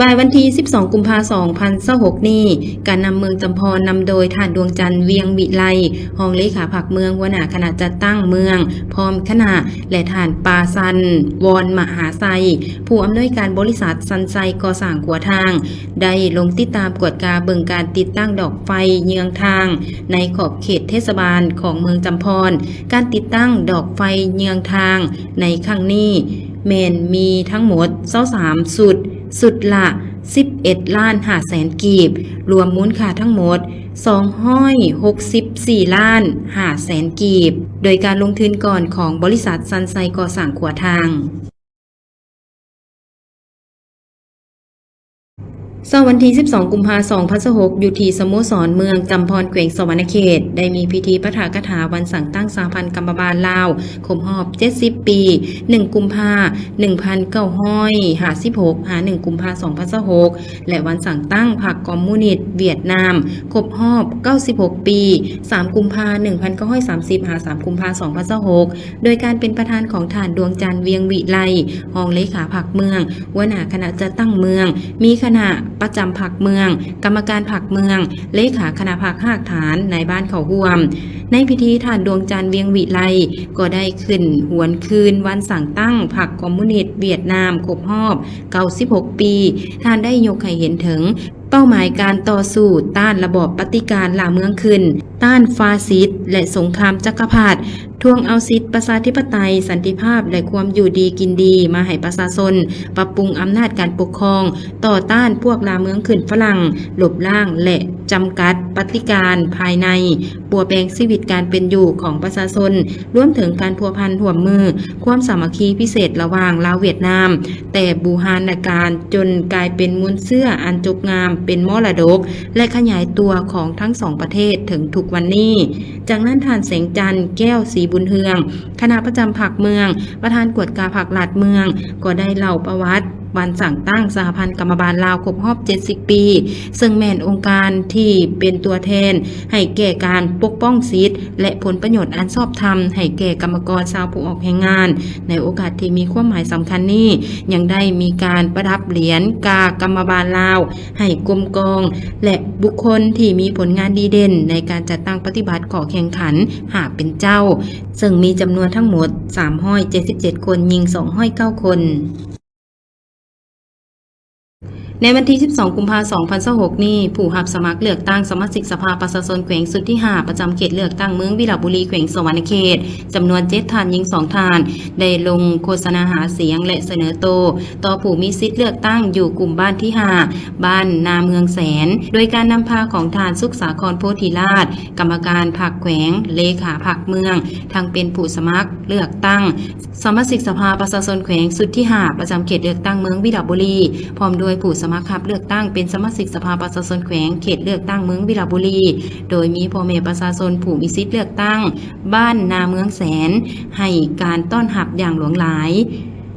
ບ່າຍວັນທີສິບສອງ ກຸມພາ ສອງພັນຊາວຫົກນີ້, ການນຳເມືອງຈຳພອນ ນຳໂດຍທ່ານ ດວງຈັນ ວຽງວິໄລ, ຮອງເລຂາພັກເມືອງ, ຫົວໜ້າຄະນະຈັດຕັ້ງເມືອງ ພ້ອມຄະນະ ແລະ ທ່ານ ປາຊັນ ວອນມະຫາໄຊ, ຜູ້ອຳນວຍການບໍລິສັດຊັນໄຊກໍ່ສ້າງຂົວທາງ, ໄດ້ລົງຕິດຕາມກວດກາເບິ່ງການຕິດຕັ້ງດອກໄຟເຍືອງທາງໃນຂອບເຂດເທດສະບານຂອງເມືອງຈຳພອນ. ການຕິດຕັ້ງດອກໄຟເຍືອງທາງໃນຄັ້ງນີ້ ແມ່ນມີທັງໝົດຊາວສາມຊຸດ, ຊຸດລະສິບເອັດລ້ານຫ້າແສນກີບ, ລວມມູນຄ່າທັງໝົດສອງຮ້ອຍຫົກສິບສີ່ລ້ານຫ້າແສນກີບ, ໂດຍການລົງທຶນກ່ອນຂອງບໍລິສັດຊັນໄຊກໍ່ສ້າງຂົວທາງ. ເຊົ້າວັນທີສິບສອງ ກຸມພາ ສອງພັນຊາວຫົກ ຢູ່ທີ່ສະໂມສອນເມືອງຈຳພອນ ແຂວງສະຫວັນນະເຂດ ໄດ້ມີພິທີປາຖະກະຖາວັນສ້າງຕັ້ງສະຫະພັນກຳມະບານລາວ ຄົບຮອບເຈັດສິບປີ, ໜຶ່ງ ກຸມພາ ໜຶ່ງພັນເກົ້າຮ້ອຍຫ້າສິບຫົກ ຫາ ໜຶ່ງ ກຸມພາ ສອງພັນຊາວຫົກ ແລະ ວັນສ້າງຕັ້ງພັກຄອມມູນິດຫວຽດນາມ ຄົບຮອບເກົ້າສິບຫົກປີ, ສາມ ກຸມພາ ໜຶ່ງພັນເກົ້າຮ້ອຍສາມສິບ ຫາ ສາມ ກຸມພາ ສອງພັນຊາວຫົກ ໂດຍການເປັນປະທານຂອງທ່ານ ດວງຈັນ ວຽງວິໄລ, ຮອງເລຂາພັກເມືອງ, ຫົວໜ້າຄະນະຈັດຕັ້ງເມືອງ, ມີຄະນະປະຈຳພັກເມືອງ, ກຳມະການພັກເມືອງ, ເລຂາຄະນະພັກຮາກຖານ, ນາຍບ້ານເຂົ້າຮ່ວມ. ໃນພິທີ, ທ່ານ ດວງຈັນ ວຽງວິໄລ ກໍໄດ້ຂຶ້ນຫວນຄືນວັນສ້າງຕັ້ງພັກຄອມມູນິດຫວຽດນາມຄົບຮອບເກົ້າສິບຫົກປີ. ທ່ານໄດ້ຍົກໃຫ້ເຫັນເຖິງ ເປົ້າໝາຍການຕໍ່ສູ້ຕ້ານລະບອບປະຕິການລ່າເມືອງຂຶ້ນ, ຕ້ານຟາຊິດ ແລະ ສົງຄາມຈັກກະພັດ, ທວງເອົາສິດປະຊາທິປະໄຕ, ສັນຕິພາບ ແລະ ຄວາມຢູ່ດີກິນດີມາໃຫ້ປະຊາຊົນ, ປັບປຸງອຳນາດການປົກຄອງ, ຕໍ່ຕ້ານພວກລ່າເມືອງຂຶ້ນຝຣັ່ງ, ລົບລ້າງ ແລະ ຈຳກັດປະຕິການພາຍໃນ, ປົວແປງຊີວິດການເປັນຢູ່ຂອງປະຊາຊົນ, ລວມເຖິງການພົວພັນຮ່ວມມື, ຄວາມສາມັກຄີພິເສດລະຫວ່າງລາວຫວຽດນາມ, ແຕ່ບູຮານນະການຈົນກາຍເປັນມູນເຊື້ອອັນຈົບງາມ, ເປັນມໍລະດົກ ແລະ ຂະຫຍາຍຕົວຂອງທັງສອງປະເທດເຖິງທຸກວັນນີ້. ຈາກນັ້ນ, ທ່ານ ແສງຈັນ ແກ້ວສີບຸນເຮືອງ, ຄະນະປະຈຳພັກເມືອງ, ປະທານກວດກາພັກລັດເມືອງ, ກໍໄດ້ເລົ່າປະຫວັດວັນສ້າງຕັ້ງສະຫະພັນກຳມະບານລາວຄົບຮອບເຈັດສິບປີ, ເຊິ່ງແມ່ນອົງການທີ່ເປັນຕົວແທນໃຫ້ແກ່ການປົກປ້ອງສິດ ແລະ ຜົນປະໂຫຍດອັນຊອບທຳໃຫ້ແກ່ກຳມະກອນຊາວຜູ້ອອກແຮງງານ. ໃນໂອກາດທີ່ມີຄວາມໝາຍສຳຄັນນີ້, ຍັງໄດ້ມີການປະດັບຫຼຽນກາກຳມະບານລາວໃຫ້ກົມກອງ ແລະ ບຸກຄົນທີ່ມີຜົນງານດີເດັ່ນໃນການຈັດຕັ້ງປະຕິບັດຂໍ້ແຂ່ງຂັນຫ້າເປັນເຈົ້າ, ເຊິ່ງມີຈຳນວນທັງໝົດສາມຮ້ອຍເຈັດສິບເຈັດຄົນ, ຍິງສອງຮ້ອຍເກົ້າຄົນ. ໃນວັນທີສິບສອງ ກຸມພາ ສອງພັນຊາວຫົກນີ້, ຜູ້ຮັບສະໝັກເລືອກຕັ້ງສະມາຊິກສະພາປະຊາຊົນແຂວງຊຸດທີຫ້າ ປະຈຳເຂດເລືອກຕັ້ງເມືອງວິລະບູລີ ແຂວງສະຫວັນນະເຂດ ຈຳນວນເຈັດທ່ານ, ຍິງສອງທ່ານ ໄດ້ລົງໂຄສະນາຫາສຽງ ແລະ ສະເໜີໂຕຕໍ່ຜູ້ມີສິດເລືອກຕັ້ງຢູ່ກຸ່ມບ້ານທີຫ້າ ບ້ານນາເມືອງແສນ, ໂດຍການນຳພາຂອງທ່ານ ສຸກສາຄອນ ໂພທິລາດ, ກຳມະການພັກແຂວງ, ເລຂາພັກເມືອງ, ທັງເປັນຜູ້ສະໝັກເລືອກຕັ້ງ ສະມາຊິກສະພາປະຊາຊົນແຂວງຊຸດທີຫ້າ ປະຈຳເຂດເລືອກຕັ້ງເມືອງວິລະບູລີ, ພ້ອມດ້ວຍຜູ້ສະໝັກຮັບເລືອກຕັ້ງເປັນສະມາຊິກສະພາປະຊາຊົນແຂວງເຂດເລືອກຕັ້ງເມືອງວິລະບູລີ, ໂດຍມີພໍ່ແມ່ປະຊາຊົນຜູ້ມີສິດເລືອກຕັ້ງບ້ານນາເມືອງແສນ ໃຫ້ການຕ້ອນຮັບຢ່າງຫຼວງຫຼາຍ.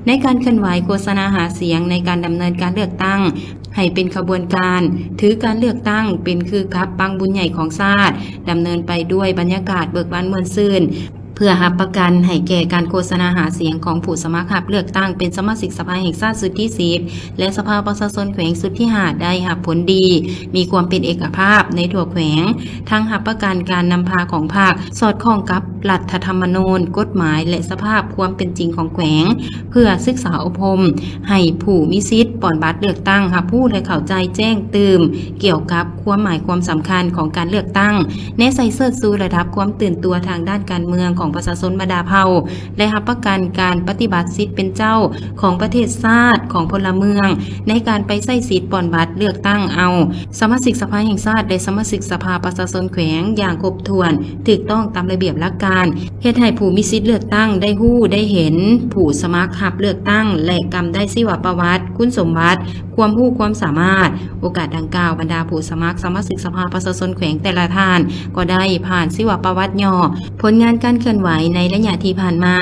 ໃນການເຄື່ອນໄຫວໂຄສະນາຫາສຽງໃນການດຳເນີນການເລືອກຕັ້ງໃຫ້ເປັນຂະບວນການ, ຖືການເລືອກຕັ້ງເປັນຄືກັບປາງບຸນໃຫຍ່ຂອງຊາດ, ດຳເນີນໄປດ້ວຍບັນຍາກາດເບີກບານມ່ວນຊື່ນ, ເພື່ອຮັບປະກັນໃຫ້ແກ່ການໂຄສະນາຫາສຽງຂອງຜູ້ສະໝັກຮັບເລືອກຕັ້ງເປັນສະມາຊິກສະພາແຫ່ງຊາດຊຸດທີສິບ ແລະ ສະພາປະຊາຊົນແຂວງຊຸດທີຫ້າ ໄດ້ຮັບຜົນດີ, ມີຄວາມເປັນເອກະພາບໃນທົ່ວແຂວງ, ທັງຮັບປະກັນການນຳພາຂອງພັກສອດຄ່ອງກັບລັດຖະທຳມະນູນ, ກົດໝາຍ ແລະ ສະພາບຄວາມເປັນຈິງຂອງແຂວງ, ເພື່ອສຶກສາອົບຮົມໃຫ້ຜູ້ມີສິດປ່ອນບັດເລືອກຕັ້ງຮັບຮູ້ ແລະ ເຂົ້າໃຈແຈ້ງຕື່ມກ່ຽວກັບຄວາມໝາຍຄວາມສຳຄັນຂອງການເລືອກຕັ້ງ, ແນໃສ່ເຊີດຊູລະດັບຄວາມຕື່ນຕົວທາງດ້ານການເມືອງຂອງປະຊາຊົນບັນດາເຜົ່າ ແລະ ຮັບປະກັນການປະຕິບັດສິດເປັນເຈົ້າຂອງປະເທດຊາດຂອງພົນລະເມືອງ ໃນການໄປໃຊ້ສິດປ່ອນບັດເລືອກຕັ້ງເອົາສະມາຊິກສະພາແຫ່ງຊາດ ແລະ ສະມາຊິກສະພາປະຊາຊົນແຂວງຢ່າງຄົບຖ້ວນ, ຖືກຕ້ອງຕາມລະບຽບຫຼັກການ, ເຮັດໃຫ້ຜູ້ມີສິດເລືອກຕັ້ງໄດ້ຮູ້ໄດ້ເຫັນຜູ້ສະໝັກຮັບເລືອກຕັ້ງ ແລະ ກຳໄດ້ຊີວະປະຫວັດ, ຄຸນສົມບັດ, ຄວາມຮູ້ຄວາມສາມາດ. ໂອກາດດັ່ງກ່າວ, ບັນດາຜູ້ສະໝັກສະມາຊິກສະພາປະຊາຊົນແຂວງແຕ່ລະທ່ານ ກໍໄດ້ຜ່ານຊີວະປະຫວັດຫຍໍ້, ຜົນງານການເຄື່ອນໄຫວໃນໄລຍະທີ່ຜ່ານມາ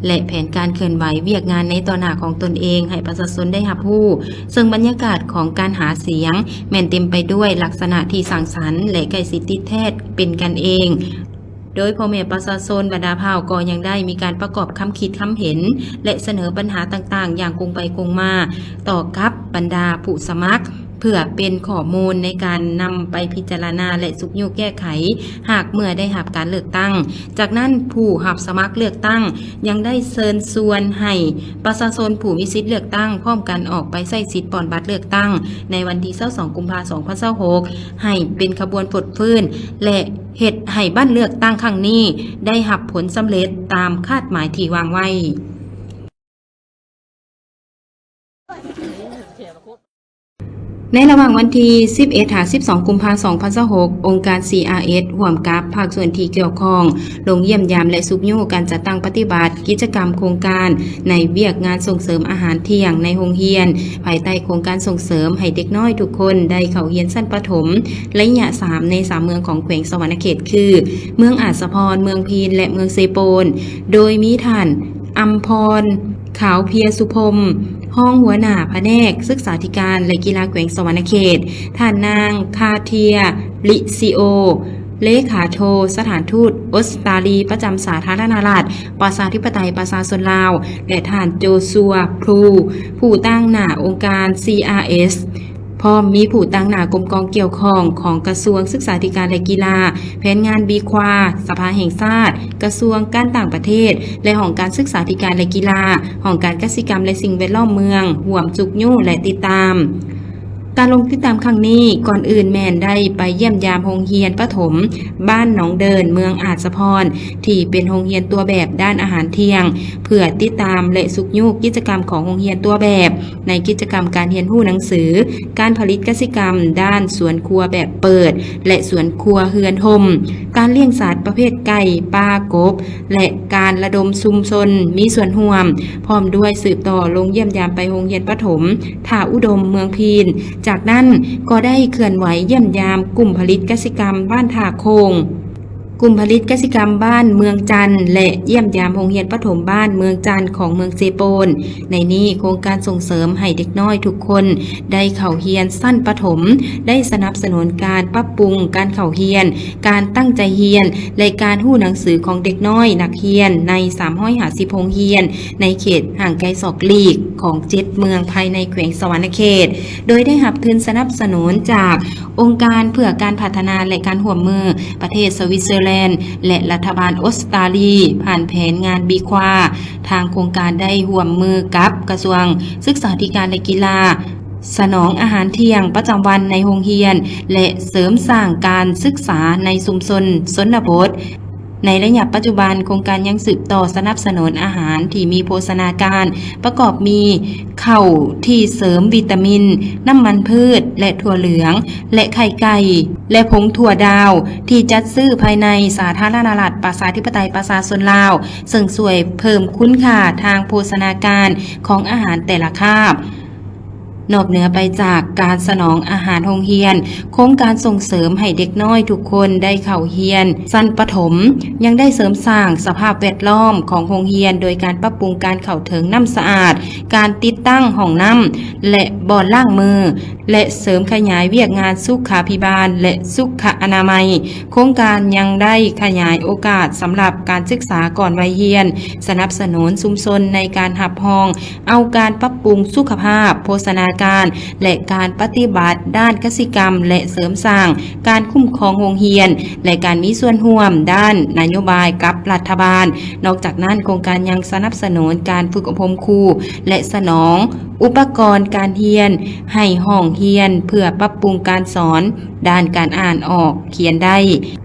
ແລະ ແຜນການເຄື່ອນໄຫວວຽກງານໃນຕໍ່ໜ້າຂອງຕົນເອງໃຫ້ປະຊາຊົນໄດ້ຮັບຮູ້, ເຊິ່ງບັນຍາກາດຂອງການຫາສຽງແມ່ນເຕັມໄປດ້ວຍລັກສະນະທີ່ສ້າງສັນ ແລະ ໃກ້ຊິດຕິດແທດເປັນກັນເອງ. ໂດຍພໍ່ແມ່ປະຊາຊົນບັນດາເຜົ່າກໍຍັງໄດ້ມີການປະກອບຄຳຄິດຄຳເຫັນ ແລະ ສະເໜີບັນຫາຕ່າງໆຢ່າງກົງໄປກົງມາຕໍ່ກັບ ບັນດາຜູ້ສະໝັກ ເພື່ອເປັນຂໍ້ມູນໃນການນຳໄປພິຈາລະນາ ແລະ ຊຸກຍູ້ແກ້ໄຂ ຫາກເມື່ອໄດ້ຮັບການເລືອກຕັ້ງ. ຈາກນັ້ນ, ຜູ້ຮັບສະໝັກເລືອກຕັ້ງຍັງໄດ້ເຊີນຊວນໃຫ້ປະຊາຊົນຜູ້ມີສິດເລືອກຕັ້ງ ພ້ອມກັນອອກໄປໃຊ້ສິດປ່ອນບັດເລືອກຕັ້ງ ໃນວັນທີຊາວສອງ ກຸມພາ ສອງພັນຊາວຫົກ ໃຫ້ເປັນຂະບວນຟົດຟື້ນ ແລະ ເຮັດໃຫ້ບັດເລືອກຕັ້ງຄັ້ງນີ້ໄດ້ຮັບຜົນສຳເລັດຕາມຄາດໝາຍທີ່ວາງໄວ້. ໃນລະຫວ່າງວັນທີສິບເອັດ ຫາ ສິບສອງ ກຸມພາ ສອງພັນຊາວຫົກ ອົງການ ຊີອາເອັສ ຮ່ວມກັບພາກສ່ວນທີ່ກ່ຽວຂ້ອງ ລົງຢ້ຽມຢາມ ແລະ ຊຸກຍູ້ການຈັດຕັ້ງປະຕິບັດກິດຈະກຳໂຄງການ ໃນວຽກງານສົ່ງເສີມອາຫານທ່ຽງໃນໂຮງຮຽນ ພາຍໃຕ້ໂຄງການສົ່ງເສີມໃຫ້ເດັກນ້ອຍທຸກຄົນໄດ້ເຂົ້າຮຽນຊັ້ນປະຖົມ ໄລຍະສາມ ໃນສາມເມືອງຂອງແຂວງສະຫວັນນະເຂດ ຄື ເມືອງອາດສະພອນ, ເມືອງພີນ ແລະ ເມືອງເຊໂປນ, ໂດຍມີທ່ານ ອຳພອນ ຂາວເພຍສຸພົມ ຮອງຫົວໜ້າພະແນກສຶກສາທິການ ແລະ ກິລາແຂວງສະຫວັນນະເຂດ, ທ່ານນາງ ຄາເທຍ ລິຊິໂອ ເລຂາໂທສະຖານທູດອົດສະຕາລີປະຈຳສາທາລະນະລັດ ປະຊາທິປະໄຕ ປະຊາຊົນລາວ ແລະ ທ່ານ ໂຈຊັວ ພລູ ຜູ້ຕາງໜ້າອົງການ ຊີອາເອັສ ພ້ອມມີຜູ້ຕາງໜ້າກົມກອງກ່ຽວຂ້ອງຂອງກະຊວງສຶກສາທິການ ແລະ ກິລາ, ແຜນງານບີຄວາ, ສະພາແຫ່ງຊາດ, ກະຊວງການຕ່າງປະເທດ ແລະ ຫ້ອງການສຶກສາທິການ ແລະ ກິລາ, ຫ້ອງການກະສິກຳ ແລະ ສິ່ງແວດລ້ອມເມືອງ ຮ່ວມຊຸກຍູ້ ແລະ ຕິດຕາມ. ການລົງຕິດຕາມຄັ້ງນີ້ ກ່ອນອື່ນແມ່ນໄດ້ໄປຢ້ຽມຢາມໂຮງຮຽນປະຖົມບ້ານໜອງເດີນ ເມືອງອາດສະພອນ ທີ່ເປັນໂຮງຮຽນຕົວແບບດ້ານອາຫານທ່ຽງ ເພື່ອຕິດຕາມ ແລະ ຊຸກຍູ້ກິດຈະກຳຂອງໂຮງຮຽນຕົວແບບ ໃນກິດຈະກຳການຮຽນຮູ້ໜັງສື, ການຜະລິດກະສິກຳດ້ານສວນຄົວແບບເປີດ ແລະ ສວນຄົວເຮືອນຮົ່ມ, ການລ້ຽງສັດປະເພດໄກ່, ປາ, ກົບ ແລະ ການລະດົມຊຸມຊົນມີສ່ວນຮ່ວມ, ພ້ອມດ້ວຍສືບຕໍ່ລົງຢ້ຽມຢາມໄປໂຮງຮຽນປະຖົມທ່າອຸດົມ ເມືອງພີນ. ຈາກນັ້ນກໍໄດ້ເຄື່ອນໄຫວຢ້ຽມຢາມກຸ່ມຜະລິດກະສິກຳບ້ານທ່າໂຄ້ງ, ກຸ່ມຜະລິດກະສິກຳບ້ານເມືອງຈັນ ແລະ ຢ້ຽມຢາມໂຮງຮຽນປະຖົມບ້ານເມືອງຈັນຂອງເມືອງເຊໂປນ. ໃນນີ້, ໂຄງການສົ່ງເສີມໃຫ້ເດັກນ້ອຍທຸກຄົນໄດ້ເຂົ້າຮຽນຊັ້ນປະຖົມ ໄດ້ສະໜັບສະໜູນການປັບປຸງການເຂົ້າຮຽນ, ການຕັ້ງໃຈຮຽນ ແລະ ການຮູ້ໜັງສືຂອງເດັກນ້ອຍນັກຮຽນໃນສາມຮ້ອຍຫ້າສິບໂຮງຮຽນ ໃນເຂດຫ່າງໄກສອກຫຼີກຂອງເຈັດເມືອງພາຍໃນແຂວງສະຫວັນນະເຂດ, ໂດຍໄດ້ຮັບທຶນສະໜັບສະໜູນຈາກ ອົງການເພື່ອການພັດທະນາ ແລະ ການຮ່ວມມືປະເທດສະວິດເຊີແລນ ແລະ ລັດຖະບານອົດສະຕາລີ ຜ່ານແຜນງານບີຄວາ. ທາງໂຄງການໄດ້ຮ່ວມມືກັບກະຊວງສຶກສາທິການ ແລະ ກິລາ ສະໜອງອາຫານທ່ຽງປະຈຳວັນໃນໂຮງຮຽນ ແລະ ເສີມສ້າງການສຶກສາໃນຊຸມຊົນຊົນນະບົດ. ໃນໄລຍະປັດຈຸບັນ, ໂຄງການຍັງສືບຕໍ່ສະໜັບສະໜູນອາຫານທີ່ມີໂພຊະນາການ ປະກອບມີເຂົ້າທີ່ເສີມວິຕາມິນ, ນ້ຳມັນພືດ ແລະ ຖົ່ວເຫຼືອງ ແລະ ໄຂ່ໄກ່ ແລະ ຜົງຖົ່ວດາວ ທີ່ຈັດຊື້ພາຍໃນສາທາລະນະລັດ ປະຊາທິປະໄຕ ປະຊາຊົນລາວ, ເຊິ່ງຊ່ວຍເພີ່ມຄຸນຄ່າທາງໂພຊະນາການຂອງອາຫານແຕ່ລະຄາບ. ນອກເໜືອໄປຈາກການສະໜອງອາຫານໂຮງຮຽນ, ໂຄງການສົ່ງເສີມໃຫ້ເດັກນ້ອຍທຸກຄົນໄດ້ເຂົ້າຮຽນຊັ້ນປະຖົມ ຍັງໄດ້ເສີມສ້າງສະພາບແວດລ້ອມຂອງໂຮງຮຽນ ໂດຍການປັບປຸງການເຂົ້າເຖິງນ້ຳສະອາດ, ການຕິດຕັ້ງຫ້ອງນ້ຳ ແລະ ບ່ອນລ້າງມື ແລະ ເສີມຂະຫຍາຍວຽກງານສຸຂາພິບານ ແລະ ສຸຂະອະນາໄມ. ໂຄງການຍັງໄດ້ຂະຫຍາຍໂອກາດສຳລັບການສຶກສາກ່ອນໄວຮຽນ, ສະໜັບສະໜູນຊຸມຊົນໃນການຮັບຮອງ ເອົາການປັບປຸງສຸຂະພາບ, ໂພຊະນາການ ແລະ ການປະຕິບັດດ້ານກະສິກຳ ແລະ ເສີມສ້າງການຄຸ້ມຄອງໂຮງຮຽນ ແລະ ການມີສ່ວນຮ່ວມດ້ານນະໂຍບາຍກັບລັດຖະບານ. ນອກຈາກນັ້ນ, ໂຄງການຍັງສະໜັບສະໜູນການຝຶກອົບຮົມຄູ ແລະ ສະໜອງອຸປະກອນການຮຽນໃຫ້ຫ້ອງຮຽນ ເພື່ອປັບປຸງການສອນ ດ້ານການອ່ານອອກຂຽນໄດ້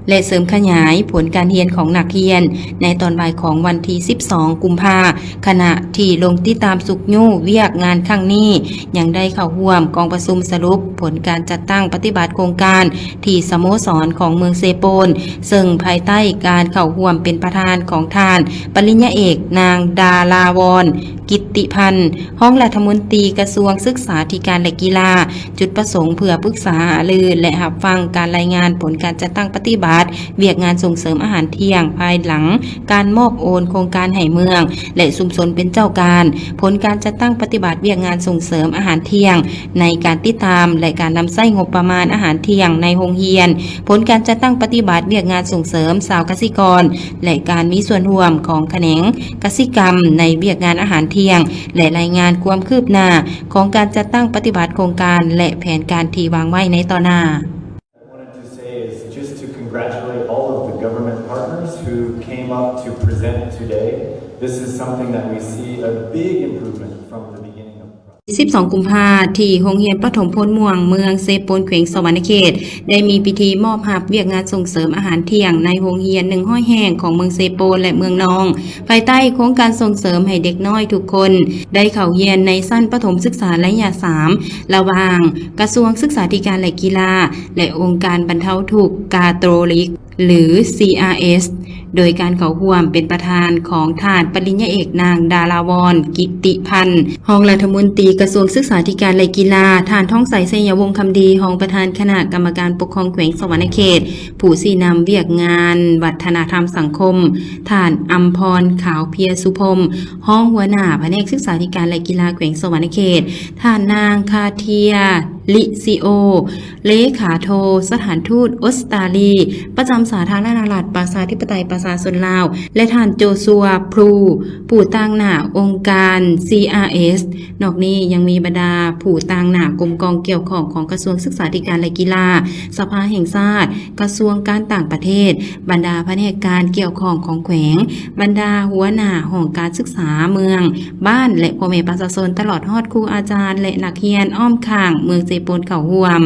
ແລະ ເສີມຂະຫຍາຍຜົນການຮຽນຂອງນັກຮຽນ. ໃນຕອນບ່າຍຂອງວັນທີສິບສອງ ກຸມພາ, ຄະນະທີ່ລົງຕິດຕາມຊຸກຍູ້ວຽກງານຄັ້ງນີ້ ຍັງໄດ້ເຂົ້າຮ່ວມກອງປະຊຸມສະຫຼຸບຜົນການຈັດຕັ້ງປະຕິບັດໂຄງການທີ່ສະໂມສອນຂອງເມືອງເຊໂປນ, ເຊິ່ງພາຍໃຕ້ການເຂົ້າຮ່ວມເປັນປະທານຂອງທ່ານ ປະລິນຍາເອກ ນາງ ດາລາວອນ ກິດຕິພັນ ຮອງລັດຖະມົນຕີກະຊວງສຶກສາທິການ ແລະ ກິລາ, ຈຸດປະສົງເພື່ອປຶກສາຫາລື ແລະ ຮັບຟັງການລາຍງານຜົນການຈັດຕັ້ງປະຕິບັດວຽກງານສົ່ງເສີມອາຫານທ່ຽງ ພາຍຫຼັງການມອບໂອນໂຄງການໃຫ້ເມືອງ ແລະ ຊຸມຊົນເປັນເຈົ້າການ, ຜົນການຈັດຕັ້ງປະຕິບັດວຽກງານສົ່ງເສີມອາຫານ ທ່ຽງ ໃນການຕິດຕາມ ແລະ ການນຳໃຊ້ງົບປະມານອາຫານທ່ຽງໃນໂຮງຮຽນ, ຜົນການຈັດຕັ້ງປະຕິບັດວຽກງານສົ່ງເສີມຊາວກະສິກອນ ແລະ ການມີສ່ວນຮ່ວມຂອງຂະແໜງກະສິກຳໃນວຽກງານອາຫານທ່ຽງ ແລະ ລາຍງານຄວາມຄືບໜ້າຂອງການຈັດຕັ້ງປະຕິບັດໂຄງການ ແລະ ແຜນການທີ່ວາງໄວ້ໃນຕໍ່ໜ້າ. What I wanted to say is just to congratulate all of the government partners who came up to present today. This is something that we see a big improvement from the beginning of the process. ສິບສອງ ກຸມພາ ທີ່ໂຮງຮຽນປະຖົມໂພນມ່ວງ ເມືອງເຊໂປນ ແຂວງສະຫວັນນະເຂດ ໄດ້ມີພິທີມອບຮັບວຽກງານສົ່ງເສີມອາຫານທ່ຽງໃນໂຮງຮຽນ ໜຶ່ງຮ້ອຍ ແຫ່ງຂອງເມືອງເຊໂປນ ແລະ ເມືອງນອງ ພາຍໃຕ້ໂຄງການສົ່ງເສີມໃຫ້ເດັກນ້ອຍທຸກຄົນໄດ້ເຂົ້າຮຽນໃນຊັ້ນປະຖົມສຶກສາໄລຍະສາມ ລະຫວ່າງກະຊວງສຶກສາທິການ ແລະ ກິລາ ແລະ ອົງການບັນເທົາທຸກກາໂຕລິກ ຫຼື CRS ໂດຍການເຂົ້າຮ່ວມເປັນປະທານຂອງທ່ານປະລິນຍາເອກນາງ ດາລາວອນ ກິດຕິພັນ ຮອງລັດຖະມົນຕີກະຊວງສຶກສາທິການ ແລະ ກິລາ, ທ່ານ ທອງໃສ ໄຊຍະວົງຄຳດີ ຮອງປະທານຄະນະກຳມະການປົກຄອງແຂວງສະຫວັນນະເຂດ, ຜູ້ຊີ້ນຳວຽກງານວັດທະນະທຳສັງຄົມ, ທ່ານ ອຳພອນ ຂາວເພຍສຸພົມ ຮອງຫົວໜ້າພະແນກສຶກສາທິການ ແລະ ກິລາແຂວງສະຫວັນນະເຂດ, ທ່ານ ນາງ ຄາເທຍ ລິຊິໂອ ເລຂາໂທສະຖານທູດອົດສະຕາລີ ປະຈຳສາທາລະນະລັດປະຊາທິປະໄຕປະຊາຊົນລາວ ແລະ ທ່ານ ໂຈຊັວ ພຣູ ຜູ້ຕາງໜ້າອົງການ CRS. ນອກນີ້ຍັງມີບັນດາຜູ້ຕາງໜ້າກົມກອງກ່ຽວຂ້ອງຂອງກະຊວງສຶກສາທິການ ແລະ ກິລາ, ສະພາແຫ່ງຊາດ, ກະຊວງການຕ່າງປະເທດ, ບັນດາພະແນກການກ່ຽວຂ້ອງຂອງແຂວງ, ບັນດາຫົວໜ້າຫ້ອງການສຶກສາເມືອງ, ບ້ານ ແລະ ພໍ່ແມ່ປະຊາຊົນ, ຕະຫຼອດຮອດຄູອາຈານ ແລະ ນັກຮຽນອ້ອມຂ້າງເມືອງເຊໂປນເຂົ້າຮ່ວມ.